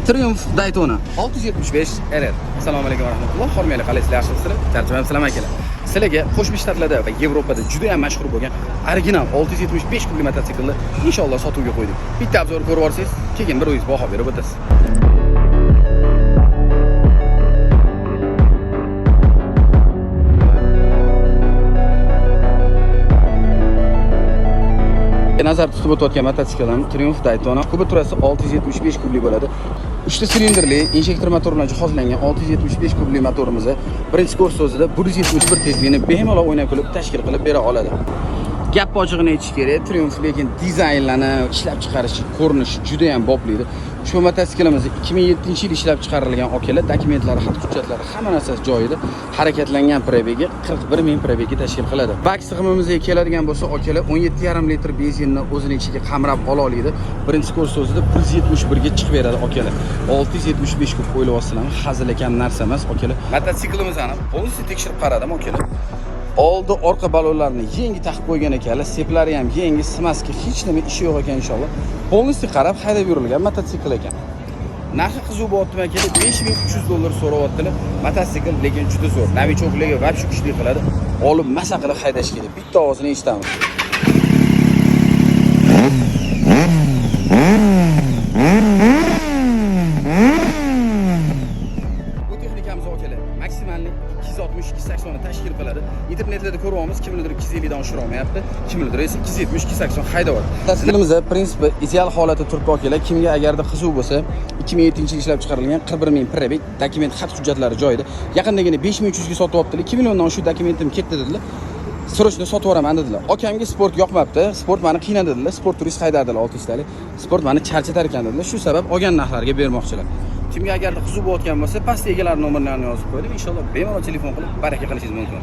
Triumph Daytona 675 RR. Assalomu alaykum va rahmatulloh. Hormanglar, qalaysizlar, yaxshimisizlar? Charchamayapsizlarmi akalar? Sizlarga Qo'shma Shtatlarda va Yevropada juda ham mashhur bo'lgan original 675 kubli mototsiklni inshaalloh sotuvga qo'ydik. Bitta обзор ko'rib olsangiz, keyin bir o'zingiz baho berib o'tasiz. Nazar tutib o'tayotgan mototsiklim Triumph Daytona kubaturasi 675 kubli bo'ladi. 3 ta silindrli injektor motor bilan jihozlangan 675 kubli motorimiz birinchi kurs o'zida 171 tezlikni bemalol o'ynab kulib tashkil qilib bera oladi. Gap ochig'ini aytish kerak, Triumph lekin dizaynlani ishlab chiqarishi, ko'rinishi juda ham bopli edi. Ushbu mototsiklimiz 2007-yil ishlab chiqarilgan akalar, dokumentlari, xat hujjatlari hamma narsasi joyida. Harakatlangan пробег i 41 ming пробег i tashkil qiladi. Bak sig'imimizga keladigan bo'lsa, akalar 17,5 litr benzinni o'zini ichiga qamrab ola oladi. Birinchi kurs o'zida 171 ga chiqib beradi akalar. 675 kub o'ylayapsizlarmi? Hazilakam narsa emas akalar. Mototsiklimizni полностью tekshirib qaradim akalar. Oldi orqa balonlarni yangi taqib qo'ygan ekanlar, seplari ham yangi, смазка hech nima ishi yo'q ekan inshaalloh. Полностью qarab haydab yurilgan mototsikl ekan. Narxi qiziq bo'lyapti akalar, 5300 dollar so'rayaptilar. Mototsikl lekin juda zo'r. Новичок larga вообще kuchli qiladi. Olib maza qilib haydash kerak. Bitta ovozini eshitamiz. Bu texnikamiz akalar maksimalniy 260 280 ni tashkil qiladi. Internetlarda ko'ryapmiz, kimnidir 250 dan oshira olmayapti, kimnidir esa 270 280 haydayapti. Mototsiklimizda prinsipi ideal holatda turibdi akalar. Kimga agarda qiziq bo'lsa, 2007-yil ishlab chiqarilgan 41 ming пробег, dokument xat hujjatlari joyida. Yaqindagina 5300 ga sotyaptilar. 2 milliondan shu dokumentim ketdi dedilar. Срочно sotib yuboraman dedilar. Akamga sport yoqmabdi, sport meni qiynadi dedilar. Sport turist haydardilar 600 talik. Sport meni charchatar ekan dedilar. Shu sabab olgan narxlarga bermoqchilar. Kimga agarda qiziq bo'layotgan bo'lsa, pastda egalari nomerlarini yozib qo'ydim. Inshaalloh bemalol telefon qilib baraka qilishingiz mumkin.